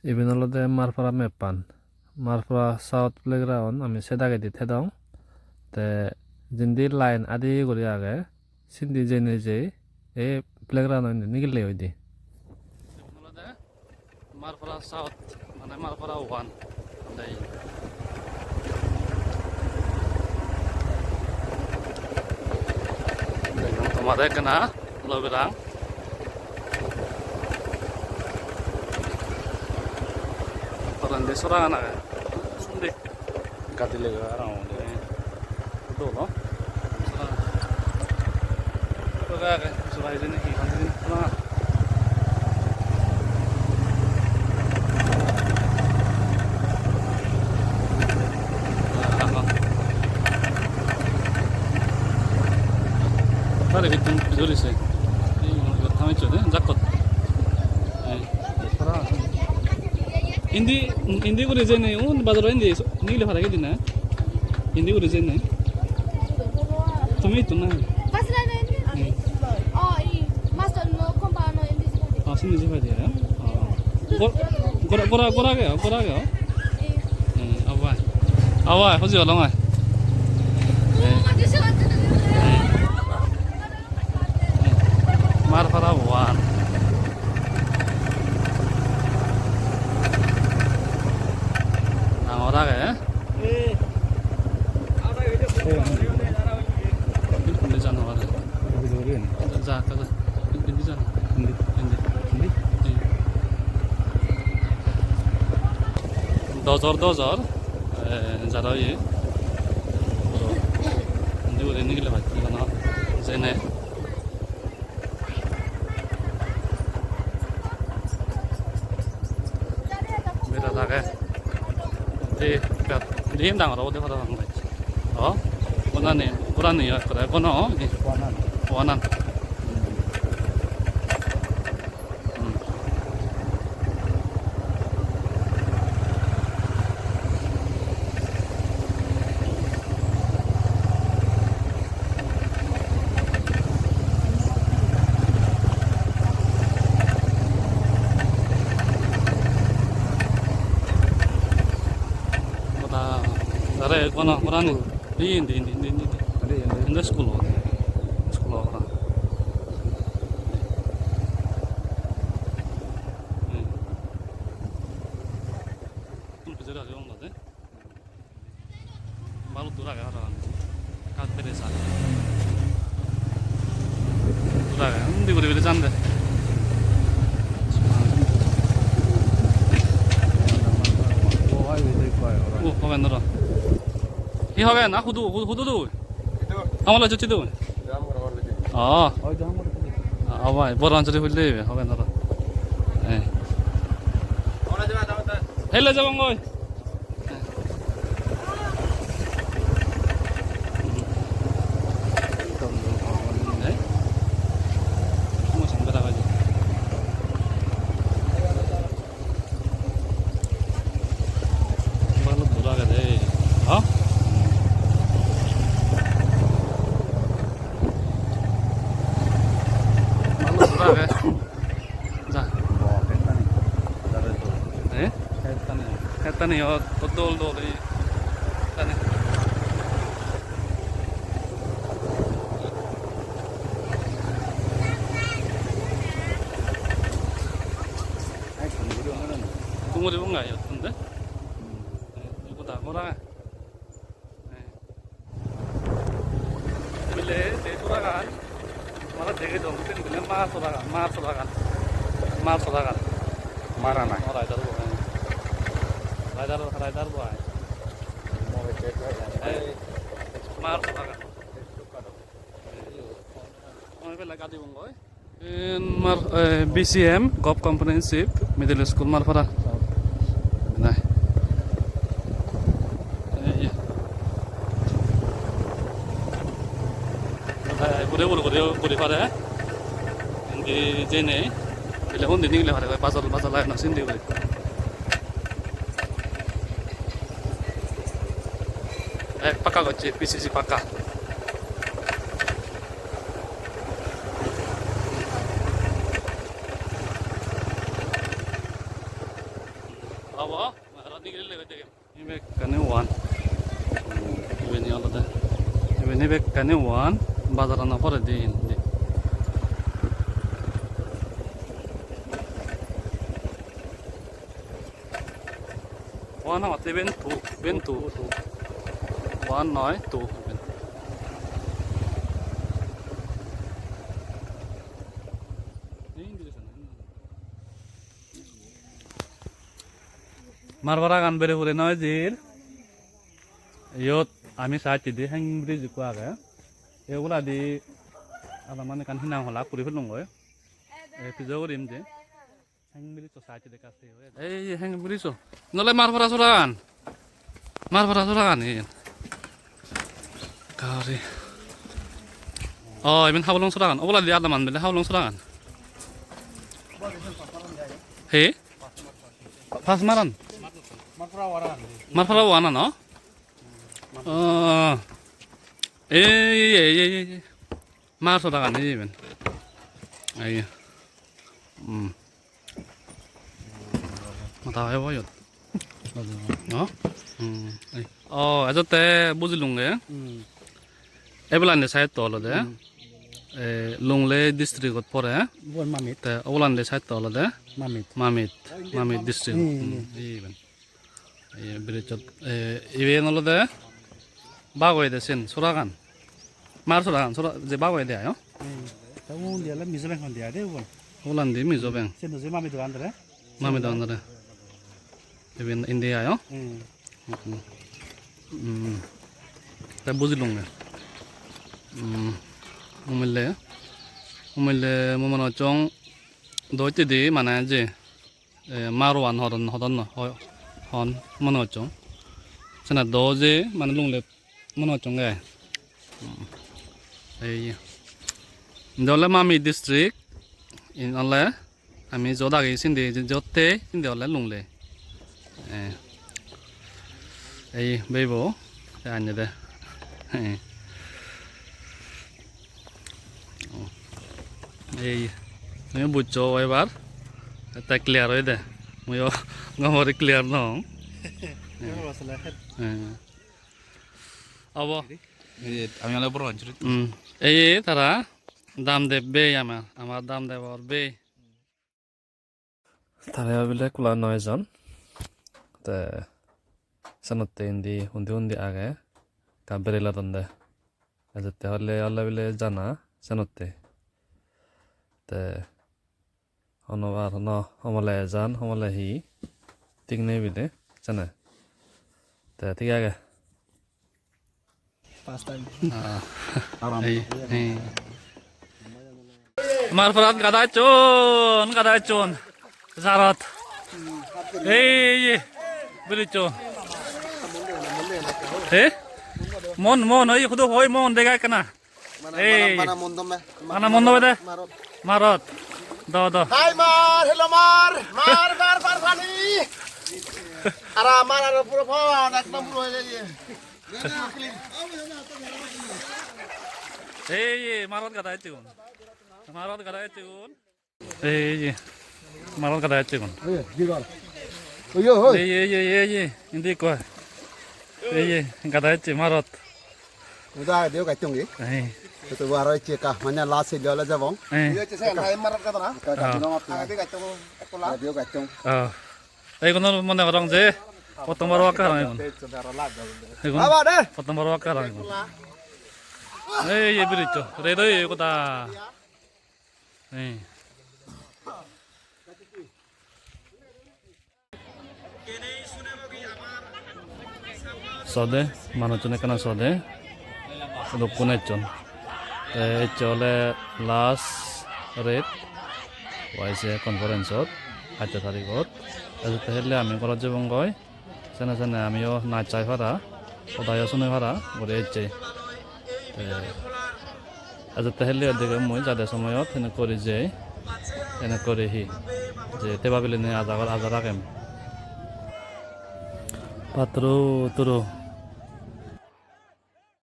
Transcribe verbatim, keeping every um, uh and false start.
Iben olode Marpara map-an. Marpara South Playground ami se dagedi thedong. Te jindi line adi guri age, sindi jeinei jei ei playground-o indi nigille oide. Iben olode Marpara South, mane Marpara One. Dei. Degong tomare ekkena lobirang. Porendi soragan age. Undi. Gadi lega aro undi. Dol o. Sora. Lega age. Sora hijeni hi hon hijeni. Sora. Tare bittun pijori se. Ei, thamecche de, jakkot. Ei. Indi, indi guri jeinei, un bazaro indi, nigile pare gedi na? Indi guri jeinei. Tumi ittun na? Bus line indi? Hmm. Oh, i, master no compound no indi. Oh, sindi jei pai de, eh? Oh. Gor-, gora, gora, gora age, gora age, oh? Hmm, abai. Abai, hoji olong ai. Eh. Eh. Marpara One. Dangor age, eh? Indi jano age. Ja, ekka ja. Indi jano. Indi. Indi. Indi? Indi. Dojor, dojor. Eh, jara oye. Indi guri nigile bacche bana. Jene. Birat age. Di, birat, di dangor obode parapang bacche. O, gonani, gorani ekkore gono, ni? Wanan. Wanan. Hmm. Goda, dare gono gorani. Indi, indi, indi, indi, indi. Indi, indi. Indi school o. School o para. Hmm. School pijedi age olode. Baluddur age parapang. Ekka bere sal. Baluddur age. Undi guri guri jan de. O, hoben aro. Hi hoben? A, hudu, hu-, hudu du? Hamala jocche du? Oh. Abai, Borapansury hulle ibe, hoben aro. Eh. Hele jabong goi. Balok dol agede, ha? Balok dol age. Ja. Bo, hettani. Eh? Hettani. Hettani, o, to dol dol, ei. Hettani. Tumuri bunga iyot, hunde? Hmm. Ibu da, mora. Bile, se suragan, mane dege dong, sen bile mar suragan, mar suragan, mar suragan. Mara nai. O, rider bo, eh. Rider, rider bo ai. Eh, mar suragan. Oi, bela gadi bongoi. Iyen mar, eh, B C M, Govt Comprehensive Middle School Marpara. Nai. Ei, ei. Nai, guri, guri, guri, guri pare. Indi jeinei. Bile undi nigile pare, bazar, bazar line-o sindi guri. Eh, pakka gocche, P C C pakka. Obo, aro digiri lebe degem. Ibe ekkani one. Ibeni olode. Ibeni ibe ekkani one. Bazarano poredi indi. One amatte iben two, iben two. One noi, two iben. Marparagan bere hure noi jir. Iyot ami side odi hang bridge ekko age. Ei oboladi adaman ekkan hinang hola guri pelongoi. Ei pijo gurim je. Hang bridge-o side odi ekka se oye. Ei hang bridge-o. Nole Marpara soragan. Marpara soragan iyen. Gari. Oh, iben Haflong soragan. Oboladi adaman bile Haflong soragan. He? Pas maran? Marpara waran no? Oh. Ei, ei, ei, ei, ei. Mar soragan ei iben. Ei. Hmm. Mata ebo iyot. No? Hmm. Ei. Oh, ejotte bujilunge. Hmm. Ebalandi side to olode. Hmm. Eh, Lunglei district-ot pore. Ubon Mamit. Te obalandi side to olode. Mamit. Mamit. Mamit district. Hmm, hmm. Hmm, iben. Ei bridge-ot, eh, iben olode bag oyede sen, soragan. Mar soragan, sora, je bag oyede ayo. Hmm. Te undi ole Mizo Bank hon de ai de ubon. Obolandi Mizo Bank. Sen do je Mami dogan dore. Mami dogan dore. Iben indi ayo. Hmm. Hmm. Hmm. Te bujilunge. Hmm. Umille, umille mui mone hocchong do hittedi mane je eh, maruan hodon, hodon no, ho-, hon mone hocchong. Sena do je mane Lunglei mone hocchonge ai. Hmm. Ei. Indi ole Mamit district, in ole ami jot agi sindi, jotte sindi ole Lunglei. Eh. Ei bebo, te anye de. Eh. Ei, tumi bujjo ebar? Te clear oyede. Muiyo gom guri clear no ong. Ebar asole het. Eh. Obo. Ei je, ami ole Borapansury. Hmm. Ei je tara Damdep bhei amar, amar Damdepor bhei. Tara bile ekkulan noi ejon. Te senotte indi undi undi age. Ekka berelodon de. Ejette hole, hole bile jana senotte. Te hono bar hono homole ejan, homole hi thik nei bile sene. Te thik age. First time. Ah. Aram. Ei, ei. Marparat gada ecchon, gada ecchon. Jarot. Ei, ei, ei. Biricho. Eh? Mon, mon, oi, hudu hoi mon dega ekkana. Mana, ei. Mana, mana mon dome. Mana mon dome de. Marot. Marot. Do, do. Hi, mar, hello, mar. Mar, mar, mar, pani. Ara, mar, ara, puro pon, ekdom puro hoi jai. Ei, ei, marot gada ecchegun. Marot gada ecchegun. Ei, ei, marot gada ecchegun. Oye, di gol. Oye, hoi. Ei, ei, ei, ei, ei, indi ikko. Ei, ei, gada ecche marot. Uda, dio gaitong gi. Ei. Tutu aro ecche ka, mane last stage ole jabong. Ei. Dio ecche se, lai marot gada na. Ka, ka, ah. Dio gaitong, ekko la. Dio gaitong. Ah. Ei, kono mone gorong je, prothom bar wakka harang egun. Egun, aba de. Prothom bar wakka harang egun. Ei, ei, bridge-o. Redoi, ei, koda. Ei. Sode, manuchun ekkana sode. Hudukkun ecchon. Te ecche ole last rate, Y C A conference-ot, aat tarigot. Te sette helle ami gorot jebongoi. Sene sene amiyo naj sai para, hodayo suni para guri ecche. Te ejette helle dege mui jade somoyot hene guri jei, hene guri hi, je teba bilene aja gor, aja ragem. Patturu turu